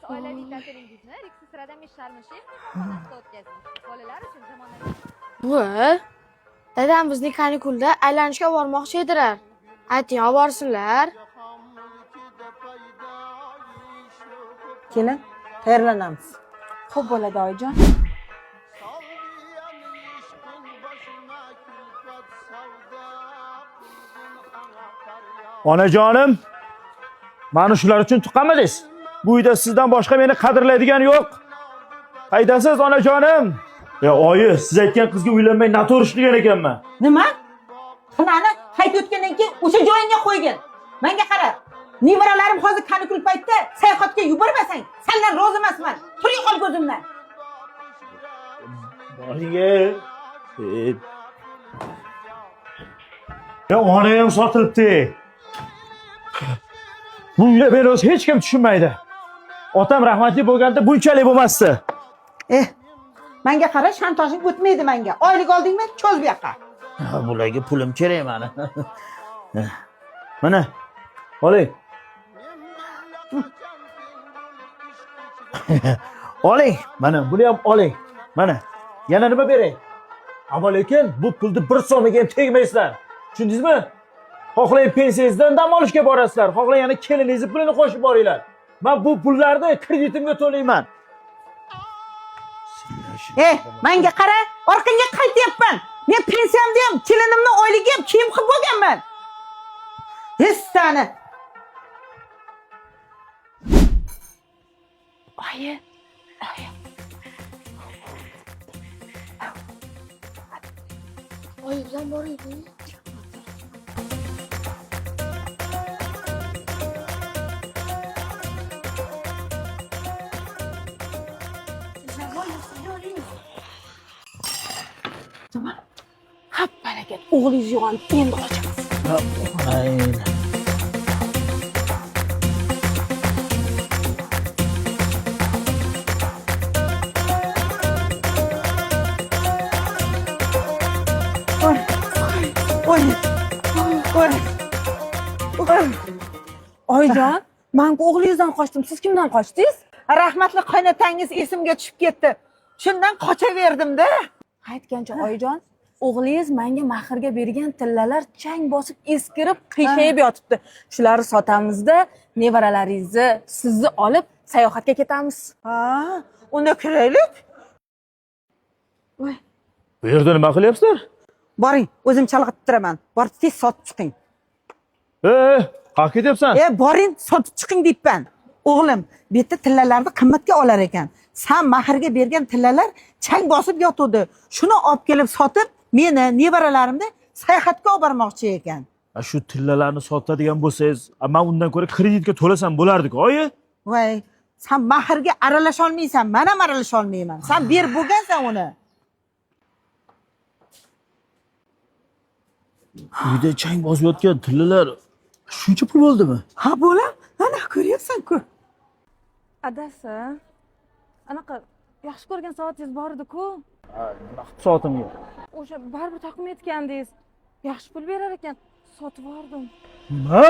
Takrorlanmas oilaviy ta'tilingizni Rixos Radamesh Sharm-el-Sheyx mehmonxonasida o'tkazing. Bolalar uchun zamonaviy Buvi, dadam bizni kanikulda aylanishga olib bormoqchi edilar. Ayting, olib borsinlar. Kelin, tayyorlanamiz. Xo'p bo'ladi, oyijon. Onajonim, mani shular uchun tuqqanmidingiz? Bu uyda sizdan boshqa meni qadrlaydigan yo'q. Qaydasiz, onajonim? Ya oyi, siz aytgan qizga uylanmay noto'g'ri ish qilgan ekanman. Nima? Xinani hayt o'tgandan keyin o'sha joyingga qo'ygin. Menga qara. Nevaralarim hozir kanikul paytida sayohatga yubormasang, sendan rozi emasman. Tur yo'qol ko'zimdan. Boringga. Ya onayam sotilibdi. Bunga meni o'zi hech kim tushunmaydi. Otam rahmatli bo'lganda bunchalik bo'lmasdi. Eh, menga qara, shantojing o'tmaydi menga. Oylik oldingmi? Cho'z bu yoqqa. Bularga pulim kerak mani. Mana, oling. Oling, mana buni ham oling. Mana, yana nima beray? Ammo lekin bu pulni bir so'miga ham tegmaysizlar. Tushundingizmi? Xohlang pensiyangizdan dam olishga borasizlar, xohlang yana keliningizni pulini qo'shib boringlar. Men bu pullarni kreditimga to'layman. Eh, menga qara, orqangga qaytyapman. Men pensiyamni ham, kelinimni oyligi ham kiyim qilib bo'lganman. Hissani. Oyi, oyi. Oyi, bizam boraylik. Hap barakat, o'g'lingiz uyg'onib endi qochamiz. Aynen. Oy. Oy. Oy. Oy. Oyijon, men-ku o'g'lingizdan qochdim. Siz kimdan qochdingiz? Rahmatli qaynotangiz esimga tushib ketdi. Shundan qochaverdim-da. Aytgancha oyijon, o'g'lingiz menga mahrga bergan tillalar chang bosib eskirib qiyshayib yotibdi. Shularni sotamizda, nevaralaringizni sizni olib sayohatga ketamiz. Ha, unda kiraylik. Bu yerda nima qilyapsizlar? Boring, o'zim chalg'itib turaman. Borib tez sotib chiqing. Qayerga ketyapsan? E, boring, sotib chiqing deyapman. O'g'lim, bu yerda tillalarni qimmatga olar ekan. San mahrga bergan tillalar chang bosib yotuvdi. Shuni olib kelib sotib, meni nevaralarimni sayohatga olib bormoqchi ekan. Shu tillalarni sotadigan bo'lsangiz, men undan ko'ra kreditga to'lasam bo'lardi-ku, oyi. Voy, san mahrga aralasha olmaysan, men ham aralasha olmayman. San berib bo'lgansan uni. Uyda chang bosib yotgan tillalar shuncha pul bo'ldimi? Ha, bo'lam, mana ko'ryapsan-ku. Adasi, anaqa yaxshi ko'rgan soatingiz bor edi-ku. Nima qilib soatimga? O'sha baribir taqmayotgandingiz. Yaxshi pul berar ekan, sotib yubordim. Nima?